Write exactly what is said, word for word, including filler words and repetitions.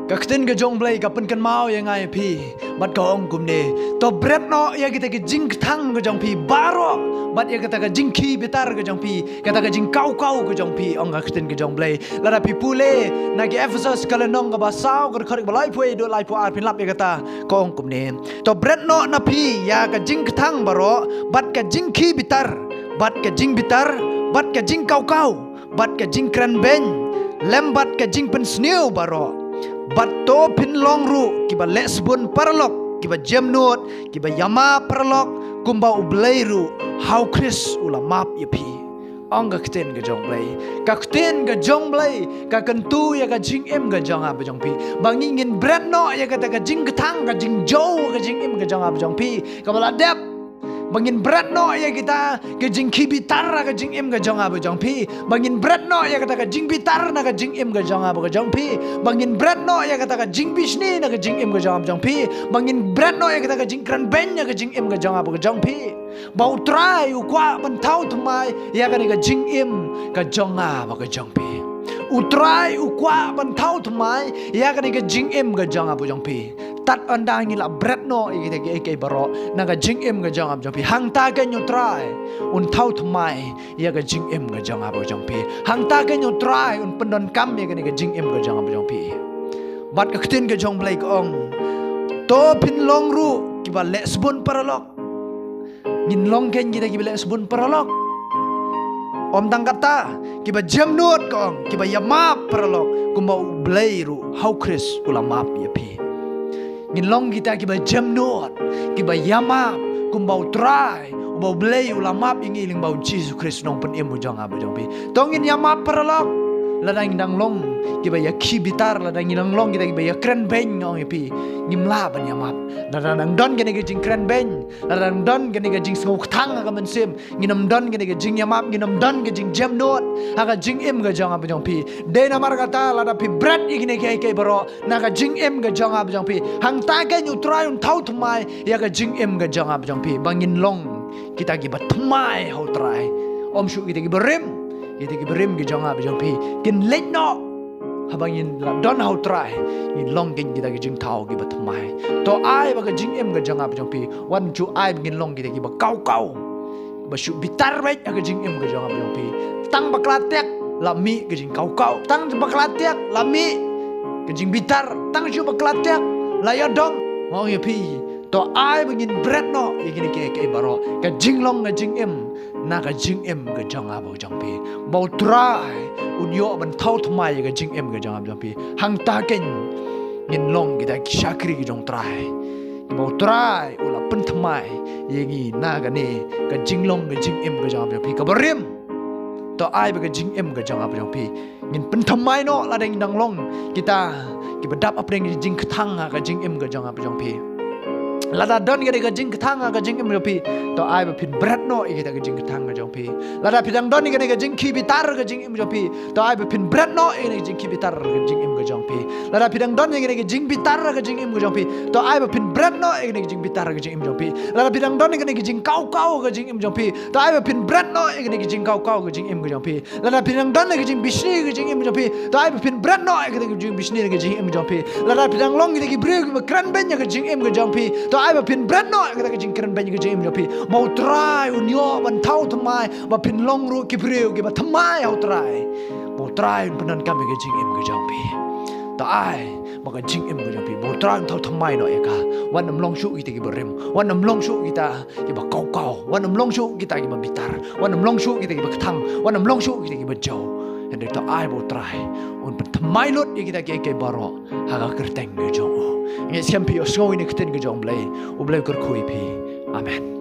Ka ktien ka jong Blei ka pynkynmaw ïa nga ïa phi, bad ka ong kumne: To bret noh ïa kita ki jingkthang ka jong phi baroh, bad ïa kata ka jingkhie bitar ka jong phi, kata ka jingkawkaw ka jong phi, ong ka ktien ka jong Blei. Lada phi pule na ki Ephesos ka lynnong kaba saw, ka dkhot kaba laiphew wei haduh laiphew ar, phin lap ïa kata, ka ong kumne: To bret noh na phi ïa ka jingkthang baroh, bad ka jingkhie bitar, bad ka jingbitar, bad ka jingkawkaw, bad ka jingkren beiñ, lem bad ka jingpynsniew baroh. Bad to phin long ruh kiba leh sbun paralok, kiba jemnud, kiba ïamap paralok, kumba U Blei ruh ha U Khrist u la map ïa phi. Ong ka ktien ka jong Blei. Ka ktien ka jong Blei ka kyntu ïa ka jingim ka jong nga bad jong phi, ba ngi ngin bret noh ïa kata ka jingkthang, ka jingjaw ka jingim ka jong nga bad jong phi, kaba la dep. Ba ngin bret noh ïa kita ki jingkhie bitar ha ka jingim ka jong nga bad jong phi. Ba ngin bret noh ïa kata ka jingbitar na ka jingim ka jong nga bad ka jong phi. Ba ngin bret noh ïa kata ka jingbishni na ka jingim ka jong nga bad jong phi. Ba ngin bret noh ïa kata ka jingkren beiñ na ka jingim ka jong nga bad ka jong phi. Ba U Trai u kwah ban thaw thymmai ïa kane ka jingim ka jong nga bad ka jong phi. U Trai u kwah ban thaw thymmai ïa kane ka jingim ka jong nga bad jong phi. Tad ynda ngi la bret noh ïa kita kiei kiei baroh na ka jingim ka jong nga bad jong phi, hangta keiñ U Trai un thaw thymmai ïa ka jingim ka jong nga bad jong phi. Hangta keiñ U Trai un pyndonkam ïa kane ka jingim ka jong nga bad jong phi. Bad ka ktien ka jong Blei ka ong: To phin long ruh kiba leh sbun paralok. Ngin long keiñ kita kiba leh sbun paralok. Ym tang kata, kiba jemnud, ka ong, kiba ïamap paralok, kumba U Blei ruh ha U Khrist u la map ïa phi. Ngin long kita kiba jemnud, kiba ïamap, kumba U Trai, uba U Blei u la map ïa ngi lyngba U Jisu Khrist, Nongpynim u jong nga bad jong phi. To ngin ïamap paralok. Lada ngi dang long kiba ïakhie bitar, lada ngi dang long kita kiba ïakren beiñ, nga ong ïa phi, ngim lah ban ïamap. Lada dang don kane ka jingkren beiñ, lada dang don kane ka jingsngewkthang ha ka mynsiem, ngin ym don kane ka jingïamap, ngin ym don ka jingjemnud ha ka jingim ka jong nga bad jong phi. Dei namar kata, lada phi bret ïa kine kiei kiei baroh na ka jingim ka jong nga bad jong phi, hangta keiñ U Trai un thaw thymmai ïa ka jingim ka jong nga bad jong phi, ba ngin long kita kiba thymmai ha U Trai. Ym shuh kita kiba rim. Kita kiba rim ki jong nga bad jong phi kin leit noh. Haba ngin la don ha U Trai, ngin long keiñ kita ki jingthaw kiba thymmai. To ai ba ka jingim ka jong nga bad jong phi, wat shu ai ba ngin long kita kiba kawkaw, ba shu bitar beit ha ka jingim ka jong nga bad jong phi. Tang bakla tiak la mih ka jingkawkaw, tang bakla tiak la mih ka jingbitar, tang shu bakla tiak la ïadom. Nga ong ïa phi, to ai ba ngin bret noh ïa kine kiei kiei baroh, ka jinglong ka jingim na ka jingim ka jong nga bad jong phi, ba U Trai un ïoh ban thaw thymmai ïa ka jingim ka jong nga bad jong phi. Hangta keiñ ngin long kita ki shakri ki jong U Trai, ba U Trai u la pynthymmai ïa ngi na kane ka jinglong ka jingim ka jong nga bad jong phi kaba rim. To ai ba ka jingim ka jong nga bad jong phi ngin pynthymmai noh, lada ngi dang long kita kiba dap hapdeng ka jingkthang ha ka jingim ka jong nga bad jong phi. Lada don kane ka jingkthang ha ka jingim jong phi, to ai ba phin bret noh ïa kita ka jingkthang ka jong phi. Lada phi dang don kane ka jingkhie bitar ka jingim jong phi, to ai ba phin bret noh ïa kane ka jingkhie bitar ka jingim ka jong phi. Lada phi dang don kane ka jingbitar ka jingim ka jong phi, to ai ba phin bret noh ïa kane ka jingbitar ka jingim jong phi. Lada phi dang don kane ka jingkawkaw ka jingim jong phi, to ai ba phin bret noh ïa kane ka jingkawkaw ka jingim ka jong phi. Lada phi dang don ka jingbishni ka jingim jong phi, to ai ba phin bret noh ïa kata ka jingbishni ka jingim jong phi. Lada phi dang long kita ki briew kiba kren beiñ ka jingim ka jong phi, to ai ba phin bret noh ïa kata ka jingkren beiñ ka jingim jong phi, ba U Trai un ïoh ban thaw thymmai, ba phin long ruh ki briew kiba thymmai ha U Trai, ba U Trai un pyndonkam ïa ka jingim ka jong phi. To ai ba ka jingim ka jong phi, ba U Trai un thaw thymmai noh ïa ka. Wat nym long shuh kita kiba rim, wat nym long shuh kita kiba kawkaw, wat nym long shuh kita kiba bitar, wat nym long shuh kita kiba kthang, wat nym long shuh kita kiba jaw. Hynrei to ai ba U Trai un pynthymmai lut ïa kita kiei kiei baroh ha ka kyrteng ka jong u. Ngin ïa sngewthuh ïa kane ka ktien ka jong U Blei. U Blei u kyrkhu ïa phi. Amen.